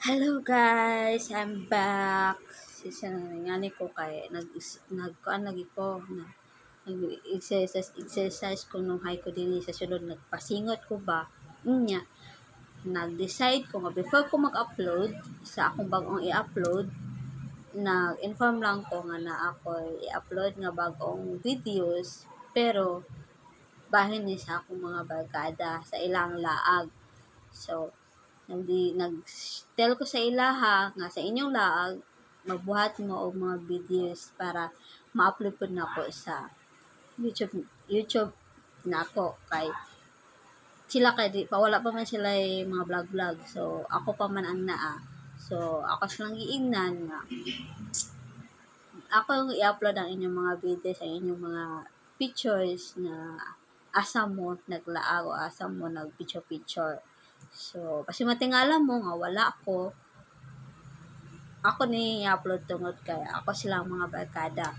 Hello guys, I'm back. Sisa na ngani ko kay nag nagkuan lagi ko na nag exercise exercise ko nung high ko dinhi sa sulod, nagpasingot ko ba. Unya nag-decide ko nga before ko mag-upload sa akong bag-ong i-upload, nag-inform lang ko nga na ako i-upload nga bag-ong videos, pero bahin ni sa akong mga barkada sa ilang laag. So, nag-tell ko sa ilaha nga sa inyong laag magbuhat mo og mga videos para ma-upload pud nako sa YouTube YouTube nako, kay sila kay di pa, wala pa man sila mga vlog vlog, so ako pa man ang naa. So ako silang giingnan nga ako yung i-upload ang inyong mga videos, ang inyong mga pictures na asa mo naglaag o asa mo nag picture picture. So kasi matingala mo nga wala ako, ako ni i-upload tungod kay ako silang mga barkada.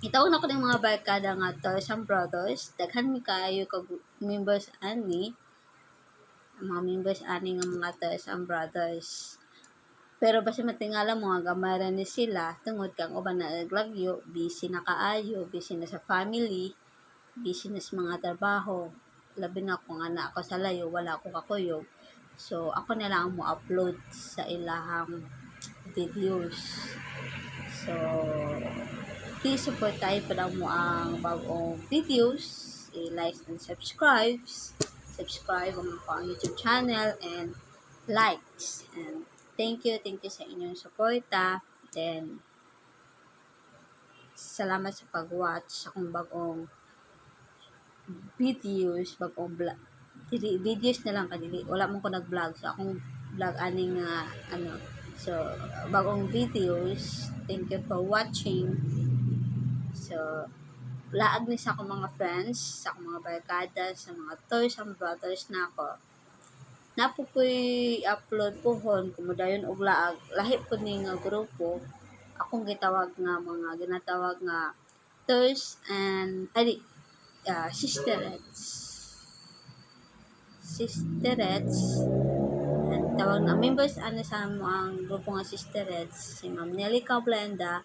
Itawag na ko ng mga barkada nga Torres Brothers. Daghan mi kaayo kag members ani. Ang mga members ani nga mga Torres Brothers. Pero basta matingala mo nga gamay ra ni sila tungod kang uban na naglagyo, busy na kaayo, busy na sa family, busy na sa mga trabaho. Labi na kung ana ako sa layo, wala ako kakuyog. So ako na lang ang mo-upload sa ilahang videos. So please support tayo pa lang mo ang bagong videos, i-like and subscribe. Subscribe ang ako ang YouTube channel and likes. And thank you sa inyong suporta. Then, salamat sa pag-watch sa akong bagong videos, bagong vlog. Dili, videos na lang kadili. Wala man ko nag-vlog. So, akong vlog ani nga, ano, so, bagong videos. Thank you for watching. So, laag ni sa akong mga friends, sa akong mga barkada, sa mga toys and brothers na ako. Napo ko'y upload pohon, kumudayon og laag, lahi po ni nga grupo, akong gitawag nga mga ginatawag nga toys and, ay, sisterets. Sisterets, and tawag na members ano sa mo ang grupo nga sisterets, si Ma'am Nelly Cablenda,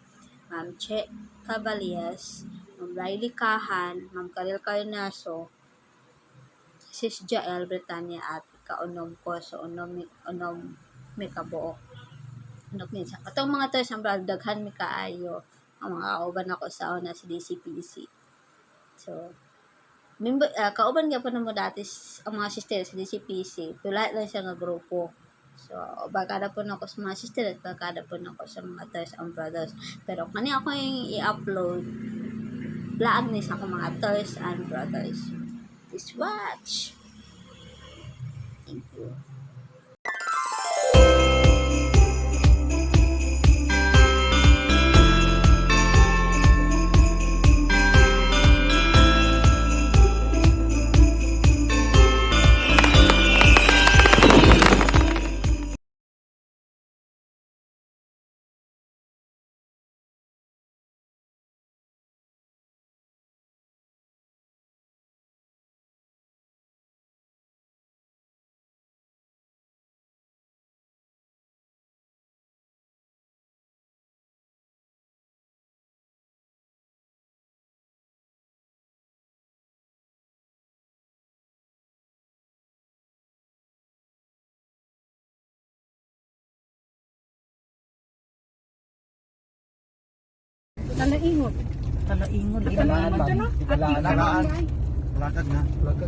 Ma'am Che Cavalias, Ma'am Riley Kahan, Ma'am Karel Carnaso, Sis Jael Britannia at kaunom ko. So unom unom mi kabuok. Unom minsan. Katong mga toys ang brad daghan mi kaayo ang mga kauban ako sa una sa DCPC. So member kauban gyapon namo dati ang mga sister sa DCPC. Pero lahat lang siya nga grupo. So, barkada po nako sa mga sister at barkada po nako sa mga toys and brothers. Pero kani ako yung i-upload, laag ni sa akong mga toys and brothers. Please watch. Thank you. Talaingot. Talaingon. Talaingot no? Talaan. Talakag na.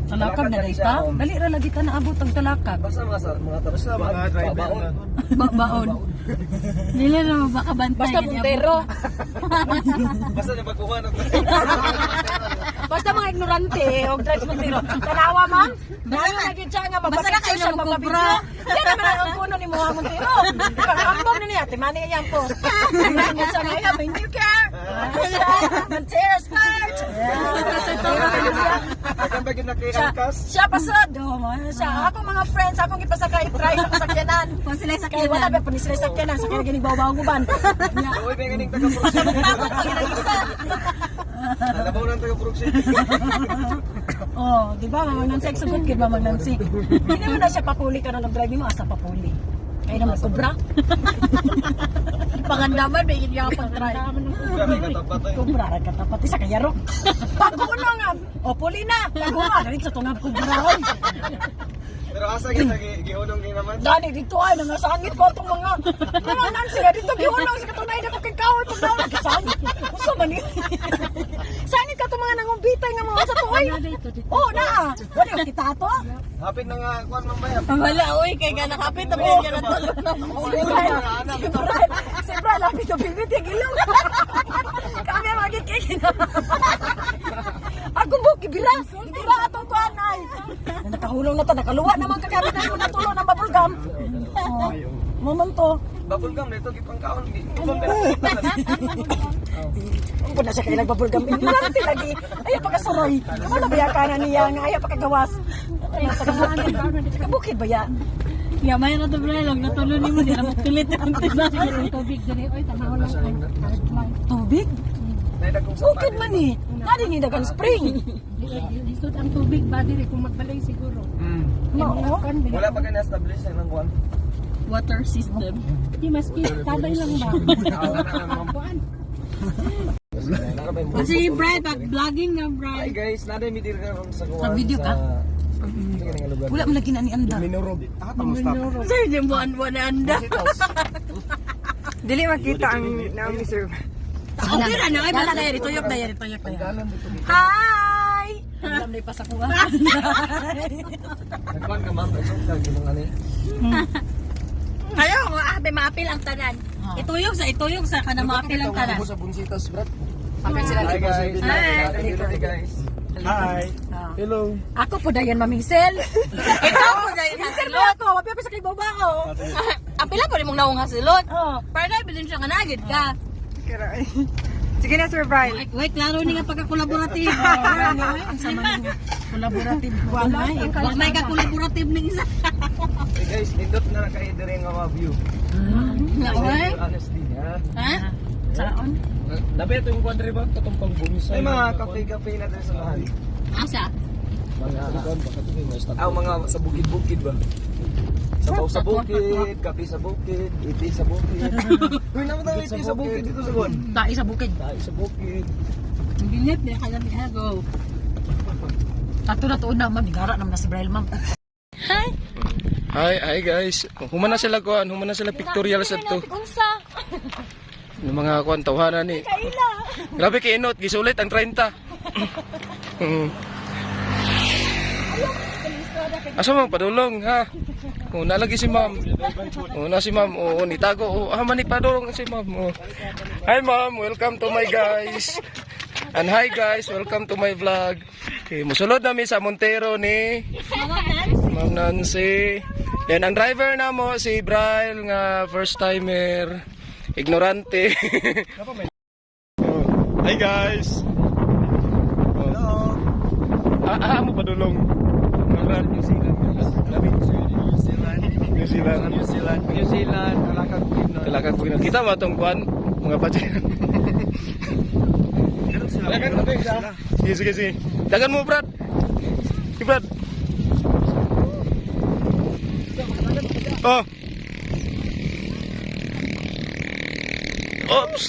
Talakag na dai ta. Dali ra lagi ta naabot ang talakag. Basta mga sa mga Basta mga driver baon. na. Baon. Dili na mabakabantay. Basta puntero. Basta na pagkuha ng Basta mga ignorante og drive Montero. Tanawa, ma'am. Basta na gyud siya nga Basta na kayo siya magkobra. Yan naman ang kuno ni Muha Montero. Pangambong ni niya, timani iyang post. Ano siya nga, I have a new car. Montero Smart. Dagan ba gyud na kay Siya, angkas? siya pasod. Oh, siya. Ako mga friends, akong gipasakay try sa kasakyanan. Kung sila sa Kay wala ba pa ni sila sakyanan, sa kaya ganing baw-baw guban. Nya. Uy, may ganing taga Production. Takot pag isa. Labaw ng taga Production. Oh, di ba? Mga nansik sugot gid ba magnansik. Hindi mo na siya papuli karon og driving mo asa papuli. Kaya naman kubra. Pangandaman, may iya ka pag-try. Kubra may katapat ay. Kubra, ra katapat. Isa kayarok. Paguno nga. O, puli na. Paguno. Ganit sa tungab kubra. Oy. Pero asa kita gihunong ni naman. Dani dito ay nangasangit ko atong mga mga Nancy nga dito gihunong sa katunay na ko kay kahoy pag naon kasangit. Usa man ni. Sangit ka itong mga nangumbitay nga mga sa tuoy. Oh, naa. Wala yung kita ato. Hapit na nga kuan mamaya. Wala, uy, kay ka nakapit, tapos yan na tulog na mo. Si Brad, lapit sa bibit yung ilong. Kami ang magiging. Ako mo, kibira. Kibira atong kuan ay. Nakahulong na to, nakaluwa naman kagamit na yung natulog ng bubble gum. Oh, momento. Bubble gum dito gipangkaon. Ubang pera. Ang na siya kailang bubble gum. Ignorante lagi. Ayaw pagkasuroy. Wala ba ka na niya nga ayaw pagkagawas. Taga-bukid. Taga-bukid ba ya? Ya, may na to, bro, lang natulo ni mo, di na magpilit yung tubig diri, oy, tanaw lang. Tubig? Bukid man eh. Nadi ni dagan spring. Lisod ang tubig ba diri kung magbalay siguro. Mao. Wala pa kay na-establish ang kuan. Water system. Di maski tabay lang ba. Kasi Bri, pag vlogging na Bri. Hi guys, naday mi diri karon sa kuan. Sa video ka? Sa nga lugar. Wala man lagi na ni Anda. Minurog. Ah, tamo stop. Sir, yung buwan-buwan na anda. Dili makita ang naong sir. Okay ra na, ay bala na tuyok na yan, tuyok na yan. Hi! Alam na ipasa ko. Nagkuan ka ma'am, nagsuot ka ginang ani. Kayo, ate, maapil ang tanan. Ituyok sa kana maapil ang tanan. Sa Bunsitas, brad. Hi guys. Hi guys. Hi. Hello. Ako po dayon mamisel. Ikaw po dahil Misel mo ako, wapi ako sa kay babaw. Apila po rin mong naong hasilot. Oh. Para na, bilin siya nga nagid ka. Karay. Sige na Sir Brian. Wait, wait, klaro ni nga pagka-collaborative. Collaborative. Wala. Wag may ka-collaborative ning isa. Hey guys, nindot na kay diri nga mga view. Okay? Honestly, ha. Ha? Saan? Dapat ito yung kwadre ba? Katumpang bumisay. Ay mga kape-kape na diri sa lahat. Asa? Mga mga sa bukid-bukid ba? Sabaw sa bukid, kape sa bukid, iti sa bukid. Uy, naman tayo iti sa bukid dito sa kuan. Tae sa bukid. Tayo sa bukid. Binit na kaya niya go. Ato na tuon na ma'am, nigara naman na si Brian ma'am. Hi, hi guys. Human na sila kuan, human na sila pictorial sa to. Yung mga kuan tawhana ni. Grabe kay inot, gisulit ang 30. Asa man padulong ha? Oh, nalagi si ma'am. Oh, na si ma'am. Oo, nitago. Oh, ah, man ni padulong si ma'am. Oh. Hi ma'am, welcome to my guys. And hi guys, welcome to my vlog. Okay, musulod nami sa Montero ni Ma'am Nancy. Then ang driver namo si Braille nga first timer. Ignorante. Oh. Hi guys. Hello. Ah, mo padulong. New Zealand guys. New Zealand. New Zealand. New Zealand. New Zealand. Talakag bukid na. Talakag po kita mo atong kuan mga patay. Talakag bukid na. Sige, sige, sige. Dagan mo, Brad. Sige, Brad. Oh. Oops.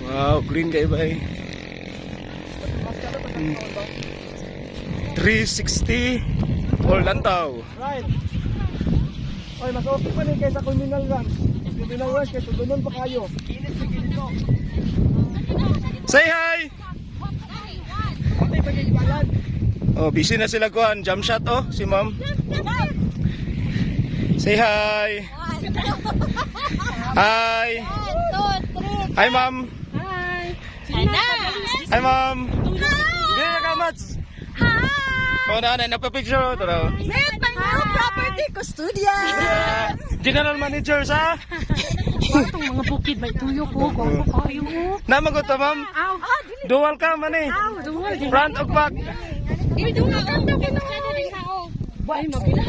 Wow, green kayo ba eh. 360 or lantaw. Right. Oy, mas okay pa ni kaysa criminal run. Criminal rush kaysa doon pa kayo. Say hi! Oh, busy na sila kuan. Jump shot oh, si ma'am. Say hi. Hi. Hi, ma'am. Hi. Hi, ma'am. Hi. Hindi na kamats. Hi. Oh, na na napapicture oh, tara. Meet my new property custodian. Yeah. General manager sa. Itong mga bukid may tuyok ko, ko kayo. Namagot ta, ma'am. Dual ka man eh. Front ug back. Ay, duwa ka Ay, mapila.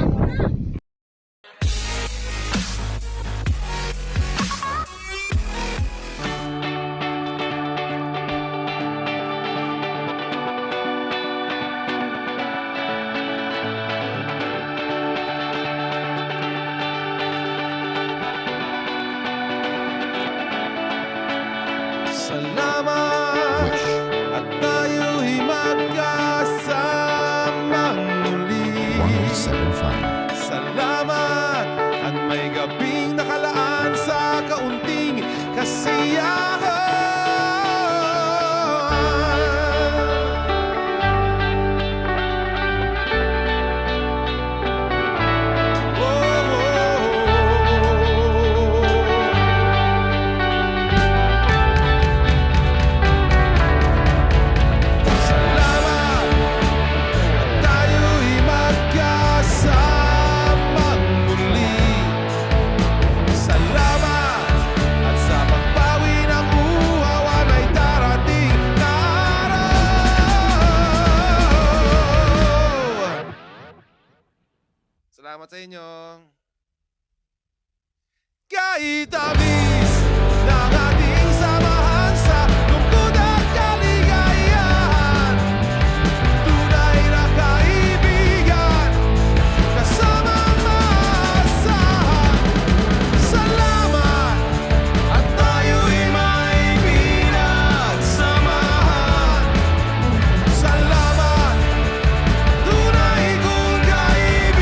Salamat at tayo'y magkasamang muli. Salamat at may gabing nakalaan sa kaunting kasiyahan. Oh. Salamat at tayo'y magkasamang muli. Salamat at sa pagbawi ng uhawan ay darating na araw. Salamat sa inyo. Kahit tamis ng ating samahan sa lungkot at kaligayahan, tunay na kaibigan, kasamang maasahan. Salamat at tayo'y may pinagsamahan. Salamat, tunay kong kaibigan.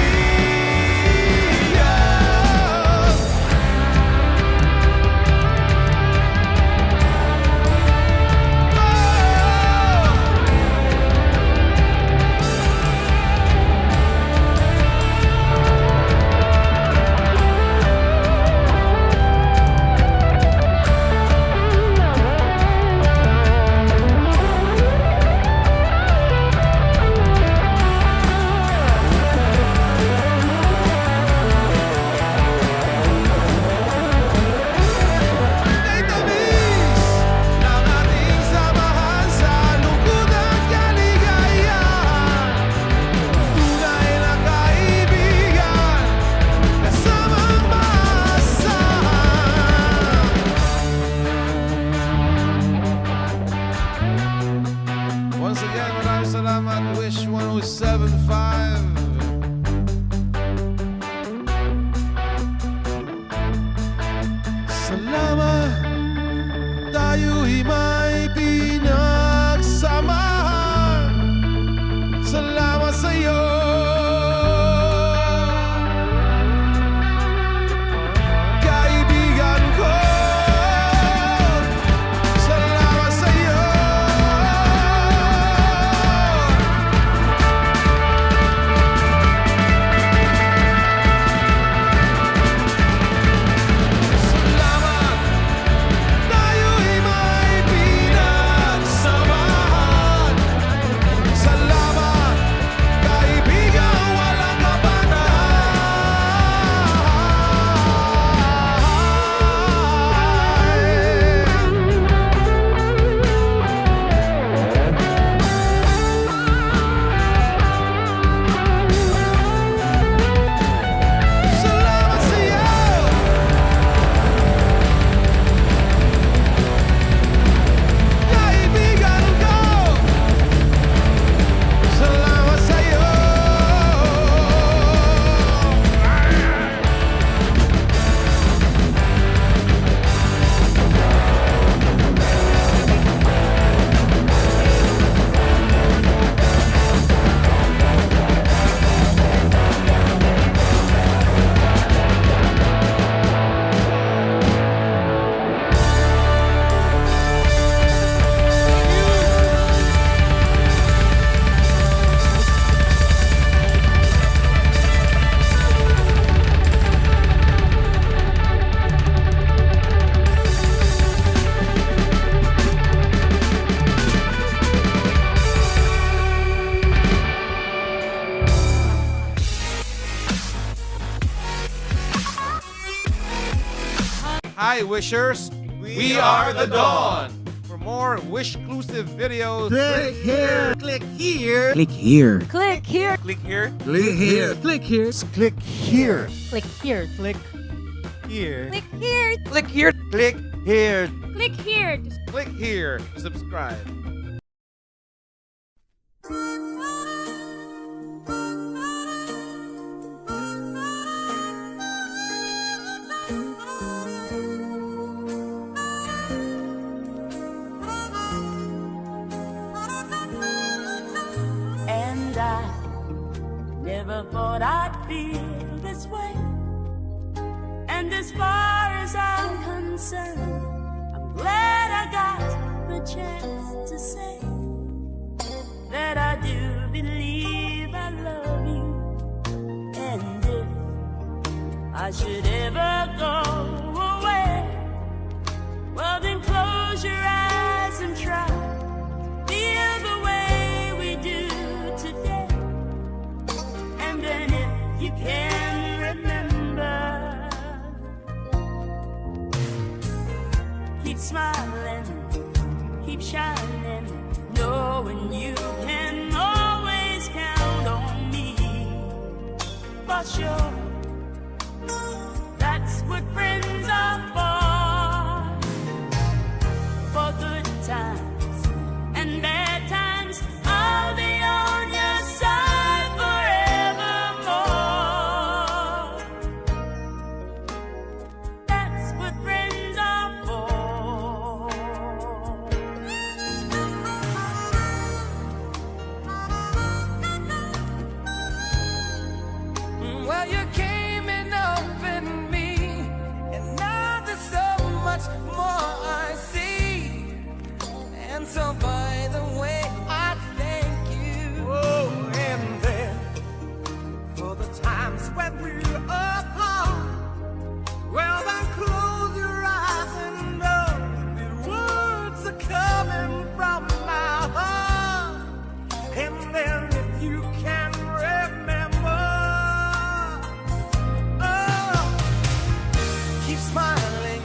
Kay tamis ng ating samahan sa lungkot at kaligayahan, tunay na kaibigan, kasamang maasahan. Once again, maraming salamat, Wish 1075. Salamat, tayo'y may pinagsamahan. Salamat sa iyo, kaibigan ko. Salamat sa iyo. Salamat, tayo'y may pinagsamahan. Salamat, kaibigan, walang kapantay. Salamat sa iyo, kaibigan ko. Salamat sa iyo. Hi, Wishers! We are the Dawn! For more Wishclusive videos, click here, click here, Click here. Click here. click here, Click here. Click here. click here, Click here. click here, Click here. click here, click here, Click here. click here to subscribe. And as far as I'm concerned, I'm glad I got the chance to say that I do believe I love you. And if I should ever go away, well, then close your eyes and try to feel the way we do today. And then if you can remember, keep smiling, keep shining, knowing you can always count on me for sure. That's what friends are for good times and bad times. I'll be on your side forevermore. That's what friends are for. Well, you came and opened me, and now there's so much more I see. And so, by the way, I thank you. Oh, and then for the times when we're apart, well, then close your eyes and know the words are coming from my heart. And then if you can remember, oh, keep smiling,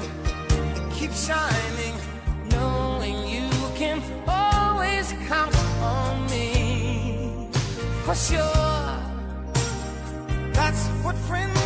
keep shining, knowing you can always count on me. For sure, that's what friends